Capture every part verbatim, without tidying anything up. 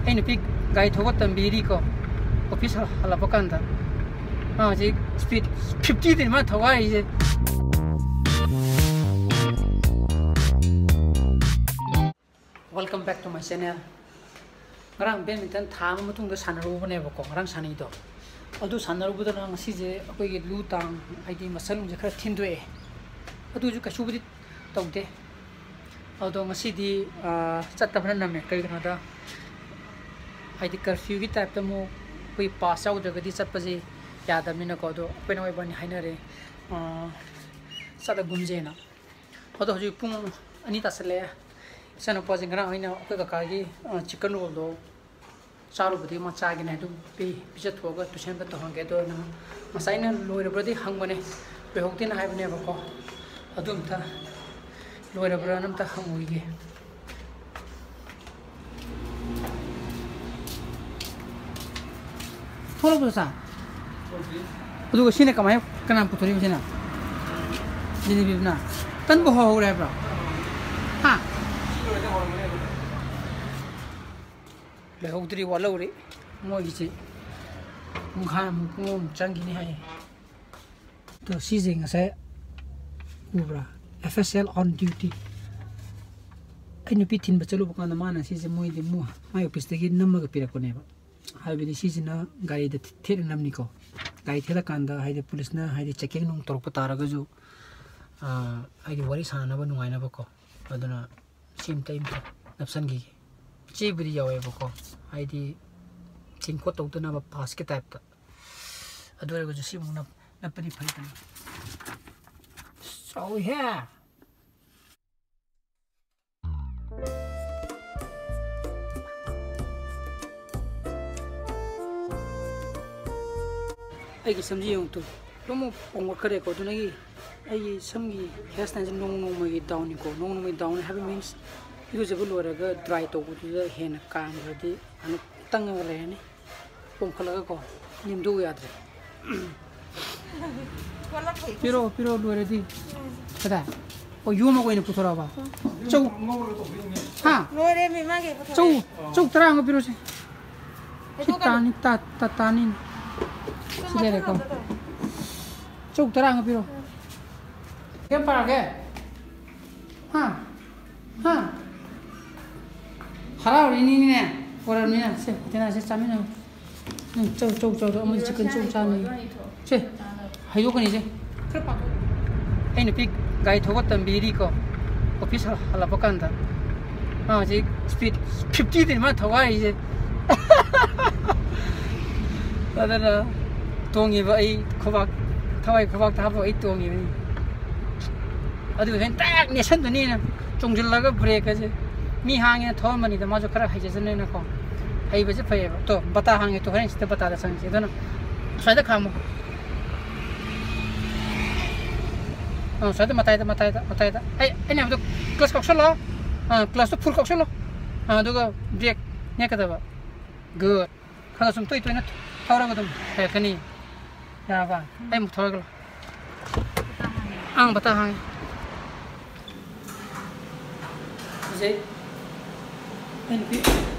ꯑꯩ ꯅꯨꯄꯤ ꯒꯥꯔꯤ ꯊꯧꯕ ꯇꯝꯕꯤꯔꯤꯀꯣ, ꯑꯣꯐꯤꯁ ꯍꯜꯂꯛꯄ ꯀꯥꯟꯗ꯫ ꯃꯥ ꯍꯧꯖꯤꯛ ꯁ꯭ꯄꯤꯗ ꯐꯤꯐꯇꯤꯗꯅꯤ ꯃꯥ ꯊꯧꯒꯥꯏꯔꯤꯁꯦ꯫ Welcome back to my channel. ꯉꯔꯥꯡ badminton ꯊꯥ ꯑꯃ ꯃꯇꯨꯡꯗ ꯁꯥꯟꯅꯔꯨꯕꯅꯦꯕꯀꯣ, ꯉꯔꯥꯡ ꯁꯥꯟꯅꯩꯗꯣ꯫ ꯑꯗꯨ ꯁꯥꯟꯅꯔꯨꯕꯗꯨꯅ ꯉꯁꯤꯁꯦ ꯑꯩꯈꯣꯏꯒꯤ ꯂꯨ ꯇꯥꯡ, ꯍꯥꯏꯗꯤ ꯃꯁꯜꯁꯦ ꯈꯔ ꯊꯤꯟꯗꯣꯛꯑꯦ꯫ ꯑꯗꯨꯁꯨ ꯀꯩꯁꯨꯕꯨꯗꯤ ꯇꯧꯗꯦ꯫ ꯑꯗꯣ ꯉꯁꯤꯗꯤ, ꯑꯥ, ꯆꯠꯇꯕꯅ ꯅꯝꯃꯦ꯫ ꯀꯩꯒꯤꯅꯣꯗ, ꯍꯥꯏꯗꯤ curfewꯒꯤ typeꯇ ꯑꯃꯨꯛ ꯑꯩꯈꯣꯏ pass ꯌꯥꯎꯗ꯭ꯔꯒꯗꯤ ꯆꯠꯄꯁꯦ ꯌꯥꯗꯕꯅꯤꯅꯀꯣ꯫ ꯑꯗꯣ ꯑꯩꯈꯣꯏ ꯏꯅꯥꯎ ꯏꯕꯥꯅꯤ ꯍꯥꯏꯅꯔꯦ, ꯑꯥ, ꯆꯠꯂꯒꯨꯝꯁꯦꯅ꯫ ꯑꯗꯣ ꯍꯧꯖꯤꯛ ꯄꯨꯡ ꯑꯅꯤ ꯇꯥꯁꯜꯂꯛꯑꯦ꯫ ꯏꯆꯥꯅꯨꯄꯥꯁꯦ ꯉꯔꯥꯡ ꯑꯩꯅ ꯑꯩꯈꯣꯏ ꯀꯀꯥꯒꯤ, ꯑ, chicken rollꯗꯣ ꯆꯥꯔꯨꯕꯗꯒꯤ ꯃꯥ ꯆꯥꯒꯦꯅ ꯑꯗꯨꯝ ꯄꯤ-, ꯄꯤꯖꯊꯣꯛꯑꯒ tuitionꯗ ꯇꯧꯍꯟꯒꯦ꯫ ꯑꯗꯣ ꯅꯪ ꯉꯁꯥꯏꯅ ꯂꯣꯏꯔꯕ꯭ꯔꯗꯤ ꯍꯪꯕꯅꯦ, ꯂꯣꯏꯍꯧꯗꯦꯅ ꯍꯥꯏꯕꯅꯦꯕꯀꯣ꯫ ꯑꯗꯨ ꯑꯝꯇ ꯂꯣꯏꯔꯕ꯭ꯔꯥꯅ ꯑꯝꯇ ꯍꯪꯉꯨꯈꯤꯒꯦ꯫ ꯊꯣꯛꯂꯛꯄꯗꯣ ꯁꯥ꯫ ꯑꯗꯨꯒ ꯁꯤꯅ ꯀꯃꯥꯏꯅ, ꯀꯅꯥ ꯄꯨꯊꯣꯔꯛꯏꯕ ꯁꯤꯅ? ꯖꯤꯂꯤꯕꯤꯗꯨꯅ꯫ ꯇꯟꯕ ꯍꯧꯍꯧꯔꯦ ꯍꯥꯏꯕ꯭ꯔꯣ? ꯍꯥ? ꯂꯩꯍꯧꯗ꯭ꯔꯤ, ꯋꯥꯠꯍꯧꯔꯤ꯫ ꯃꯣꯏꯒꯤꯁꯤ ꯄꯨꯡꯈꯥꯏꯃꯨꯛ, ꯄꯨꯡ ꯑꯃꯃꯨꯛ ꯆꯪꯈꯤꯅꯤ ꯍꯥꯏꯌꯦ꯫ ꯑꯗꯣ ꯁꯤꯁꯦ ꯉꯁꯥꯏ ꯎꯕ꯭ꯔꯥ? F S L on duty꯫ ꯑꯩ ꯅꯨꯄꯤ ꯊꯤꯟꯕ ꯆꯠꯂꯨꯕ ꯀꯥꯟꯗ ꯃꯥꯅ ꯁꯤꯁꯦ ꯃꯣꯏꯗꯤ ꯃꯨ-, ꯃꯥꯏ ꯑꯣꯐꯤꯁꯇꯒꯤ ꯅꯝꯃꯒ ꯄꯤꯔꯛꯄꯅꯦꯕ꯫ ꯍꯥꯏꯕꯗꯤ ꯁꯤꯁꯤꯅ ꯒꯥꯔꯤꯗ ꯊꯦꯠꯅꯅꯕꯅꯤꯀꯣ꯫ ꯒꯥꯔꯤ ꯊꯦꯠꯂꯀꯥꯟꯗ ꯍꯥꯏꯗꯤ ꯄꯨꯂꯤꯁꯅ ꯍꯥꯏꯗꯤ checking ꯅꯨꯡ ꯇꯧꯔꯛꯄ ꯇꯥꯔꯒꯁꯨ, ꯑꯥ, ꯍꯥꯏꯗꯤ ꯋꯥꯔꯤ ꯁꯥꯟꯅꯅꯕ ꯅꯨꯡꯉꯥꯏꯅꯕꯀꯣ꯫ ꯑꯗꯨꯅ ꯁꯤ ꯑꯝꯇ, ꯑꯝꯇ ꯅꯞꯁꯟꯈꯤꯒꯦ꯫ ꯆꯦꯕꯨꯗꯤ ꯌꯥꯎꯋꯦꯕꯀꯣ, ꯍꯥꯏꯗꯤ ꯆꯤꯡ ꯈꯣꯠ ꯇꯧꯗꯅꯕ passꯀꯤ typeꯇ꯫ ꯑꯗꯨ ꯑꯣꯏꯔꯒꯁꯨ ꯁꯤꯃꯨꯛ ꯅꯞ-, ꯅꯞꯄꯗꯤ ꯐꯩꯗꯅ꯫ ꯆꯥꯎꯋꯤꯍꯦ! ꯑꯩꯒꯤ ꯁꯝꯁꯤ ꯌꯦꯡꯉꯨ ꯇꯨ, ꯂꯣꯏꯅꯃꯛ ꯄꯣꯝꯈꯠꯈ꯭ꯔꯦꯀꯣ꯫ ꯑꯗꯨꯅ ꯑꯩꯒꯤ, ꯑꯩꯒꯤ ꯁꯝꯒꯤ hair styleꯁꯦ ꯅꯣꯡ ꯅꯣꯡꯃꯒꯤ downꯅꯤꯀꯣ꯫ ꯅꯣꯡ ꯅꯣꯡꯃꯒꯤ down ꯍꯥꯏꯕ means ꯏꯔꯨꯖꯕ ꯂꯣꯏꯔꯒ dry ꯇꯧꯕꯗꯨꯗ ꯍꯦꯟꯅ ꯀꯥꯡꯈ꯭ꯔꯗꯤ ꯑꯃꯨꯛ ꯇꯪꯉꯒ ꯂꯩꯔꯅꯤ꯫ ꯄꯣꯝꯈꯠꯂꯒꯀꯣ, ꯅꯦꯝꯗꯣꯛꯎ ꯌꯥꯗ꯭ꯔꯦ꯫ ꯄꯤꯔꯛꯑꯣ, ꯄꯤꯔꯛꯑꯣ, ꯂꯣꯏꯔꯗꯤ꯫ ꯀꯗꯥꯏ? ꯑꯣ, ꯌꯣꯝꯃꯒ ꯑꯣꯏꯅ ꯄꯨꯊꯣꯔꯛꯑꯕ? ꯆꯧ꯫ ꯍꯥ? ꯂꯣꯏꯔꯦ, ꯃꯤ ꯃꯥꯒꯤ ꯄꯨꯊꯣꯔꯛꯑꯦ꯫ ꯆꯧ, ꯆꯧ ꯇꯔꯥ ꯑꯃ ꯄꯤꯔꯣꯁꯦ꯫ ꯁꯤ ꯍꯩꯗꯣꯛꯀꯅꯨ꯫ ꯇꯥꯅꯤ, ꯇꯥ-, ꯇꯥ-, ꯇꯥꯅꯤ꯫ ꯁꯨꯝ ꯁꯤ ꯂꯩꯔꯦꯀꯣ꯫ ꯃꯊꯪ ꯑꯝꯇ ꯇꯧ꯫ ꯆꯧ ꯇꯔꯥ ꯑꯃ ꯄꯤꯔꯣ꯫ ꯀꯌꯥꯝ ꯄꯥꯔꯒꯦ? ꯍꯥ? ꯍꯥ? ꯍꯔꯥꯎꯔꯤꯅꯤꯅꯦ꯫ ꯄꯣꯔꯛꯑꯕꯅꯤꯅ꯫ ꯁꯦ, ꯇꯤꯅꯥ, ꯁꯦ ꯆꯥꯃꯤꯟꯅꯔꯣ꯫ ꯎꯝ, ꯆꯧ, ꯆꯧ, ꯆꯧ, ꯆꯧ꯫ ꯑꯃꯗꯤ chicken ꯆꯧ ꯆꯥꯅꯤ꯫ ꯁꯦ, ꯍꯩꯗꯣꯛꯀꯅꯤꯁꯦ꯫ ꯈꯔ ꯄꯥꯊꯣꯛ꯫ ꯑꯩ ꯅꯨꯄꯤ ꯒꯥꯔꯤ ꯊꯧꯕ ꯇꯝꯕꯤꯔꯤꯀꯣ꯫ Office ꯍꯜ-, ꯍꯜꯂꯛꯄ ꯀꯥꯟꯗ꯫ ꯃꯥ ꯍꯧꯖꯤꯛ speed fifty ꯗꯅꯤ ꯃꯥ ꯊꯧꯒꯥꯏꯔꯤꯁꯦ꯫ ꯑꯗꯨꯅ ꯇꯣꯡꯉꯤꯕ ꯑꯩ ꯈꯨꯕꯥꯛ, ꯊꯋꯥꯏ ꯈꯨꯕꯥꯛꯇ ꯍꯥꯞꯄ ꯑꯩ ꯇꯣꯡꯉꯤꯕꯅꯤ꯫ ꯑꯗꯨꯒ ꯍꯦꯟ ꯇꯥꯛ ꯅꯦꯠꯁꯟꯗꯣꯏꯅꯤꯅ ꯆꯣꯡꯁꯤꯜꯂꯒ brake ꯑꯁꯦ꯫ ꯃꯤ ꯍꯥꯡꯉꯦꯅ ꯊꯧꯔꯝꯕꯅꯤꯗ, ꯃꯥꯁꯨ ꯈꯔ ꯍꯩꯖꯁꯅꯨꯅꯀꯣ꯫ ꯍꯩꯕꯁꯦ ꯐꯩꯌꯦꯕ꯫ ꯇꯣ, ꯕꯇꯥ ꯍꯥꯡꯉꯦ ꯇꯣ, ꯍꯣꯔꯦꯟ ꯁꯤꯗ ꯕꯇꯥꯗ ꯆꯪꯁꯦ꯫ ꯑꯗꯨꯅ ꯑꯁ꯭ꯋꯥꯏꯗ ꯈꯥꯝꯃꯣ꯫ ꯑꯥ, ꯁ꯭ꯋꯥꯏꯗ ꯃꯇꯥꯏꯗ, ꯃꯇꯥꯏꯗ, ꯃꯇꯥꯏꯗ꯫ ꯑꯩ, ꯑꯩꯅ ꯍꯥꯏꯕꯗꯣ clutch ꯀꯥꯎꯁꯜꯂꯣ꯫ ꯑꯥ, clutch ꯇꯣ full ꯀꯥꯎꯁꯜꯂꯣ꯫ ꯑꯥ, ꯑꯗꯨꯒ brake ꯅꯦꯠꯀꯗꯕ꯫ Good꯫ ꯈꯔ ꯁꯨꯝ ꯇꯣꯏ ꯇꯣꯏꯅ ꯊꯧꯔꯒ ꯑꯗꯨꯝ ꯍꯩꯔꯛꯀꯅꯤ꯫ ꯌꯥꯔꯕ? ꯑꯩ ꯑꯃꯨꯛ ꯊꯧꯔꯒ ꯂꯥꯛꯑꯣ꯫ ꯑꯪ, ꯕꯇꯥ ꯍꯥꯡꯉꯦ꯫ ꯍꯧꯖꯤꯛ ꯑꯩ ꯅꯨꯄꯤ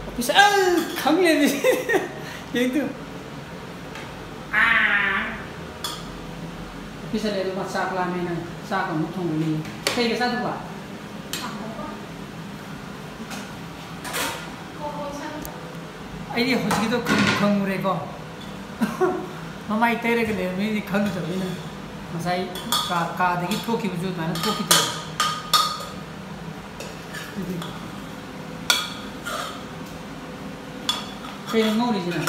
office, ꯑ, ꯈꯪꯂꯦꯅꯦ꯫ ꯌꯦꯡ ꯇꯨ꯫ ꯑꯥ꯫ Office ꯆꯠꯂꯦ, ꯑꯗꯨ ꯃꯥ ꯆꯥꯛ ꯂꯥꯝꯃꯦꯅ ꯆꯥꯛ ꯑꯃꯨꯛ ꯊꯣꯡꯉꯅꯤ꯫ ꯀꯩꯒ ꯆꯥꯗꯧꯕ? ꯑꯩꯗꯤ ꯍꯧꯖꯤꯛꯀꯤꯗꯣ ꯈꯪ-, ꯈꯪꯉꯨꯔꯦꯀꯣ꯫ ꯃꯃꯥꯏ ꯇꯩꯔꯒ ꯂꯩꯔꯝꯃꯤꯗꯤ ꯈꯪꯗꯕꯅꯤꯅ꯫ ꯉꯁꯥꯏ ꯀꯥ-, ꯀꯥꯗꯒꯤ ꯊꯣꯛꯈꯤꯕꯁꯨ ꯑꯗꯨꯃꯥꯏꯅ ꯊꯣꯛꯈꯤꯗꯦꯕ꯫ ꯑꯗꯨꯗꯤ ꯀꯩꯅꯣ ꯉꯧꯔꯤꯁꯤꯅ?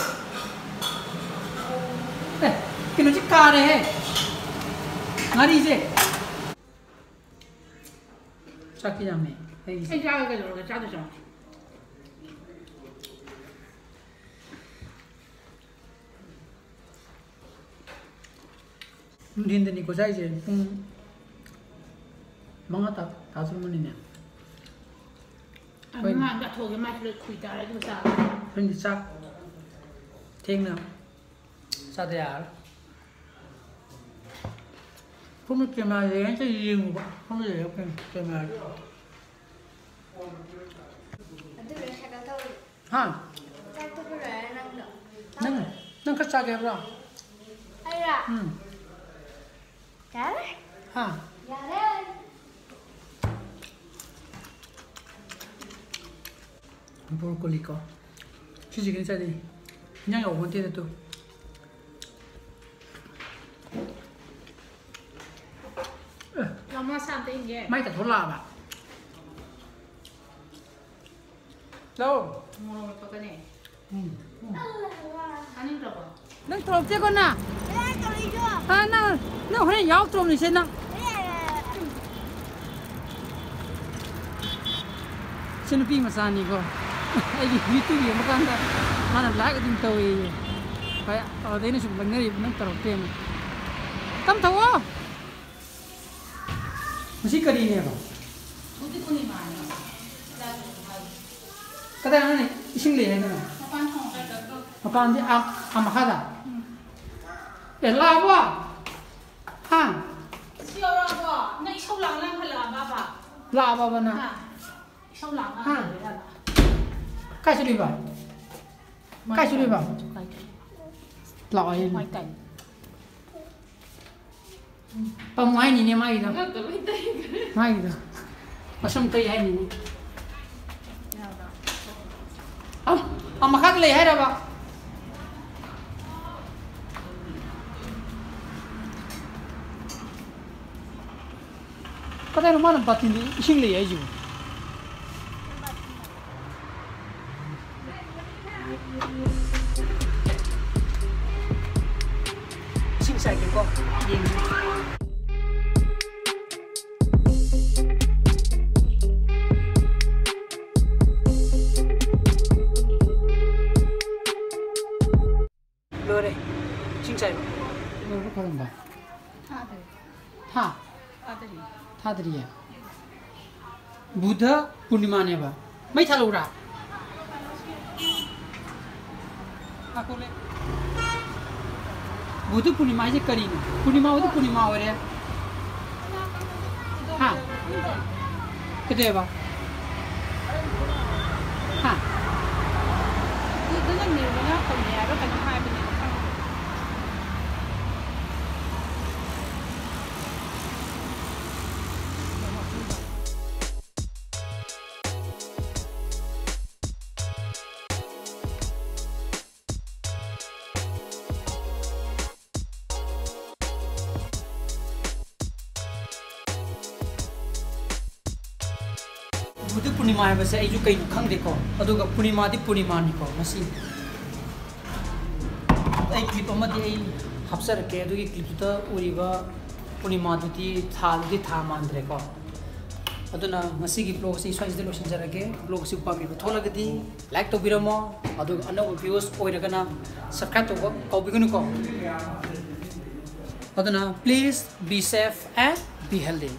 ꯑꯦ, ꯀꯩꯅꯣꯁꯤ ꯀꯥꯔꯦꯍꯦ꯫ ꯉꯥꯔꯤꯁꯦ꯫ ꯆꯥꯛꯇꯤ ꯌꯥꯝꯃꯦ ꯑꯩꯒꯤꯁꯦ꯫ ꯑꯩ ꯆꯥꯒꯦ ꯀꯩꯗꯧꯔꯒꯦ? ꯆꯥꯗꯣꯏ ꯆꯥꯎ꯫ ꯅꯨꯡꯊꯤꯟꯗꯅꯤꯀꯣ ꯆꯥꯏꯁꯦ, ꯄꯨꯡ ꯃꯉꯥ ꯇꯥ-, ꯇꯥꯗꯣꯔꯝꯃꯅꯤꯅꯦ꯫ ꯑ, ꯍꯣꯏꯅꯦ꯫ ꯃꯉꯥ ꯑꯝꯇ ꯊꯣꯛꯑꯒꯦ, ꯃꯥꯏꯁꯨ ꯂꯣꯏ ꯈꯨꯏ ꯇꯥꯔꯦ, ꯑꯗꯨꯒ ꯆꯥꯔꯒꯦ꯫ ꯍꯣꯔꯦꯟꯗꯤ ꯆꯥꯛ ꯊꯦꯡꯅ ꯆꯥꯗ ꯌꯥꯔꯔꯣꯏ꯫ ꯁꯣꯝꯗ ꯀꯦꯃꯦꯔꯥ ꯂꯩꯔꯦ, ꯑꯝꯇ ꯌꯦꯡꯉꯨꯕ꯫ ꯁꯣꯝꯗ ꯂꯩꯔꯦ ꯀꯦꯃꯦꯔꯥ꯫ ꯑꯗꯨ ꯂꯣꯏꯔ ꯁꯥꯏꯀꯜ ꯊꯧꯔꯨ꯫ ꯍꯥ? ꯆꯥꯛ ꯇꯣꯛꯄ ꯂꯣꯏꯔ ꯅꯪꯗꯣ꯫ ꯅꯪ, ꯅꯪ ꯈꯔ ꯆꯥꯒꯦ ꯍꯥꯏꯕ꯭ꯔꯣ? ꯑꯩꯔꯣ? ꯎꯝ꯫ ꯌꯥꯔꯦ꯫ ꯍꯥ? ꯌꯥꯔꯦ꯫ ꯕ꯭ꯔꯣꯀꯣꯂꯤꯀꯣ꯫ ꯁꯤꯁꯤꯒꯤꯅ ꯆꯥꯅꯤꯡꯉꯤ꯫ ꯏꯟꯖꯥꯡ ꯌꯥꯎꯕ ꯅꯠꯇꯦꯗ ꯇꯨ꯫ ꯑꯦ꯫ ꯂꯝꯃ ꯁꯥꯟꯇ ꯏꯟꯒꯦ꯫ ꯃꯥꯏ ꯇꯥꯊꯣꯛ ꯂꯥꯛꯑꯕ? ꯂꯧ꯫ ꯃꯣꯔꯣꯛ ꯃꯦꯠꯄꯒꯅꯦ꯫ ꯎꯝ, ꯎꯝ꯫ ꯆꯥꯅꯤꯡꯗ꯭ꯔꯕꯣ? ꯅꯪ ꯇꯧꯔꯛꯇꯦꯀꯣ ꯅꯪ? ꯀꯗꯥꯏ ꯇꯧꯔꯛꯏꯅꯣ? ꯑ, ꯅꯪ, ꯅꯪ ꯍꯣꯔꯦꯟ ꯌꯥꯎꯔꯛꯇ꯭ꯔꯣꯕꯅꯤꯁꯦ ꯅꯪ? ꯑꯦ꯫ ꯁꯤ ꯅꯨꯄꯤ ꯃꯆꯥꯅꯤꯀꯣ꯫ ꯑꯩꯒꯤ ꯌꯨꯇ꯭ꯌꯨꯕ ꯌꯦꯡꯕ ꯀꯥꯟꯗ ꯃꯥꯅ ꯂꯥꯏꯛ ꯑꯗꯨꯝ ꯇꯧꯋꯦꯌꯦ꯫ ꯍꯣꯏ, ꯑꯗꯨꯗꯩꯅ ꯁꯨꯝ ꯂꯪꯅꯔꯤꯕ ꯅꯪ ꯇꯧꯔꯛꯇꯦꯅ꯫ ꯇꯝ ꯊꯧꯑꯣ꯫ ꯉꯁꯤ ꯀꯔꯤꯅꯦꯕ? ꯕꯨꯙ ꯄꯨꯔꯅꯤꯃꯥꯅꯦ꯫ ꯀꯗꯥꯏ ꯅꯪ ꯏꯁꯤꯡ ꯂꯩ ꯍꯥꯏꯗꯅ? ꯃꯄꯥꯟ ꯊꯣꯡ꯫ ꯃꯄꯥꯟꯗꯤ ꯑꯥ, ꯑꯥ ꯃꯈꯥꯗ? ꯎꯝ꯫ ꯑꯦ, ꯂꯥꯛꯑꯕꯣ? ꯍꯥ? ꯁꯤ ꯌꯧꯔꯛꯑꯕꯣ? ꯅꯪ ꯏꯁꯧ ꯂꯥꯡ ꯂꯥꯡ ꯍꯜꯂꯛꯑꯕꯕ? ꯂꯥꯛꯑꯕꯕ ꯅꯪ? ꯍꯥ? ꯏꯁꯧ ꯂꯥꯡ ꯂꯥꯡ ꯍꯥ? ꯍꯜꯂꯛꯑꯦ ꯍꯥꯏꯕ꯫ ꯀꯥꯏ ꯆꯠꯂꯤꯕ? ꯀꯥꯏ ꯆꯠꯂꯤꯕ? ꯀꯥꯏ ꯆꯠꯂꯤꯕ? ꯂꯥꯛꯑꯣ, ꯑꯩ ꯃꯥꯏ ꯇꯥꯏ꯫ ꯄꯥꯝꯃꯨ ꯍꯥꯏꯅꯤꯅꯦ ꯃꯥꯒꯤꯗꯣ꯫ ꯅꯠꯇꯕꯩ ꯇꯩꯈ꯭ꯔꯦ꯫ ꯃꯥꯒꯤꯗꯣ꯫ ꯃꯁꯝ ꯇꯩ ꯍꯥꯏꯅꯤꯅꯦ꯫ ꯌꯥꯕ꯭ꯔꯥ? ꯑ, ꯑ, ꯃꯈꯥꯗ ꯂꯩ ꯍꯥꯏꯔꯕ? ꯀꯗꯥꯏꯅꯣ ꯃꯥꯅ ꯕꯥꯇꯤꯟꯗ ꯏꯁꯤꯡ ꯂꯩ ꯍꯥꯏꯁꯤꯕꯣ? ꯏꯁꯤꯡ ꯆꯥꯏꯒꯦꯀꯣ꯫ ꯌꯦꯡꯒꯦ꯫ ꯂꯣꯏꯔꯦ꯫ ꯏꯁꯤꯡ ꯆꯥꯏꯕ꯫ ꯂꯣꯏꯔꯕ ꯈꯣꯏꯔꯝꯕ? ꯊꯥꯗ꯭ꯔꯤ꯫ ꯍꯥ? ꯊꯥꯗ꯭ꯔꯤ꯫ ꯊꯥꯗ꯭ꯔꯤꯌꯦ? ꯕꯨꯙ ꯄꯨꯔꯅꯤꯃꯥꯅꯦꯕ꯫ ꯃꯩ ꯊꯥꯜꯂꯛꯎꯔꯥ? ꯉꯥꯏꯈꯣꯅꯦ꯫ ꯕꯨꯙ ꯄꯨꯔꯅꯤꯃꯥ ꯍꯥꯏꯁꯦ ꯀꯔꯤꯅꯣ? ꯄꯨꯔꯅꯤꯃꯥ ꯑꯣꯏꯗꯤ ꯄꯨꯔꯅꯤꯃꯥ ꯑꯣꯏꯔꯦ꯫ ꯀꯩꯗꯧꯋꯦꯕ? ꯍꯥ? ꯑꯗꯨꯗꯨꯅ ꯅꯤꯔꯃꯂꯥ ꯀꯧꯅꯤ ꯍꯥꯏꯕ꯭ꯔꯥ ꯀꯩꯅꯣꯝ ꯍꯥꯏꯕꯅꯦꯕ, ꯈꯪꯗꯦ꯫ ꯕꯨꯙ ꯄꯨꯔꯅꯤꯃꯥ ꯍꯥꯏꯕꯁꯦ ꯑꯩꯁꯨ ꯀꯩꯅꯣ ꯈꯪꯗꯦꯀꯣ, ꯑꯗꯨꯒ ꯄꯨꯔꯅꯤꯃꯥꯗꯤ ꯄꯨꯔꯅꯤꯃꯥꯅꯤꯀꯣ꯫ ꯉꯁꯤ ꯑꯩ ꯀ꯭ꯂꯤꯞ ꯑꯃꯗꯤ ꯑꯩ ꯍꯥꯞꯆꯔꯛꯀꯦ, ꯑꯗꯨꯒꯤ ꯀ꯭ꯂꯤꯞꯇꯨꯗ ꯎꯔꯤꯕ ꯄꯨꯔꯅꯤꯃꯥꯗꯨꯗꯤ, ꯊꯥꯗꯨꯗꯤ ꯊꯥ ꯃꯥꯟꯗ꯭ꯔꯦꯀꯣ꯫ ꯑꯗꯨꯅ ꯉꯁꯤꯒꯤ ꯕ꯭ꯂꯣꯒꯁꯤ ꯁ꯭ꯋꯥꯏꯁꯤꯗ ꯂꯣꯏꯁꯤꯟꯖꯔꯒꯦ꯫ ꯕ꯭ꯂꯣꯒꯁꯤ ꯄꯥꯝꯕꯤꯕ ꯊꯣꯛꯂꯒꯗꯤ ꯂꯥꯏꯛ ꯇꯧꯕꯤꯔꯝꯃꯣ, ꯑꯗꯨꯒ ꯑꯅꯧꯕ ꯚ꯭ꯌꯨꯋꯔꯁ ꯑꯣꯏꯔꯒꯅ ꯁꯕꯁꯀ꯭ꯔꯥꯏꯕ ꯇꯧꯕ ꯀꯥꯎꯕꯤꯒꯅꯨꯀꯣ꯫ ꯑꯗꯨꯅ please be safe and be healthy.